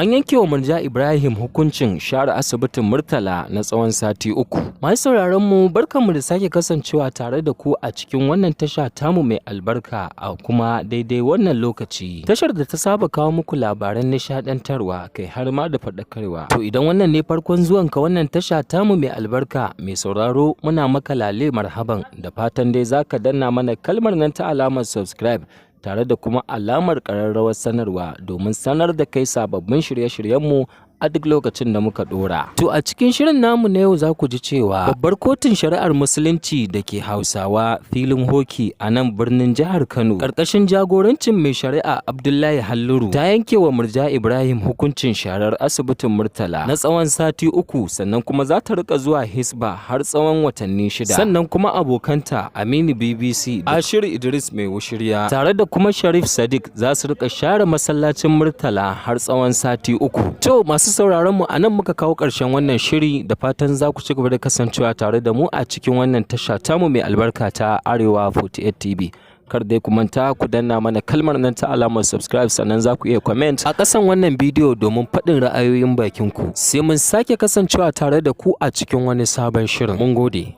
An yanke wa Murja Ibrahim hukuncin share asibitin Murtala na tsawon sati 3. Masu sauraron mu, barkanmu da sake kasancewa tare da ku a cikin wannan tasha tamu mai albarka a kuma daidai wannan lokaci. Tashar da ta saba kawo muku labaran nishadantarwa, kai har ma da faɗakarwa. To, idan wannan ne farkon zuwanka wannan tasha tamu mai albarka, mai sauraro, muna maka lale marhaban, da fatan dai zaka danna mana kalmar nan ta alamar subscribe tare da kuma alamar ƙararrawar sanarwa domin sanar da kai sababbin shirye-shiryenmu a duk lokacin da muka dora. To, a cikin shirin namu na yau za ku ji cewa babbar kotun shari'ar Musulunci da ke Hausawa filin hoki a nan birnin jihar Kano, ƙarƙashin jagorancin mai shari'a Abdullahi Halluru, ta yanke wa Murja Ibrahim hukuncin sharar asibitin Murtala na tsawon sati 3, sannan kuma za ta rika zuwa Hisba har tsawon watanni 6. Sannan kuma abokanta Aminu BBC, Ashiru Idris mai wushirya, tare da kuma Sharif Sadiq za su rika share masallacin Murtala har tsawon sati 3. To, masu sauraron mu, anan muka kawo ƙarshen wannan shiri, da fatan za ku ci gaba da kasancewa tare da mu a cikin wannan tasha tamu mai albarka ta Arewa 48 TV. Kar dai ku manta ku danna mana kalmar nan ta alamar subscribe, sannan za ku iya comment a ƙasan wannan bidiyo domin faɗin ra'ayoyin bakin ku. Sai mun sake kasancewa tare da ku a cikin wani sabon shirin. Mun gode.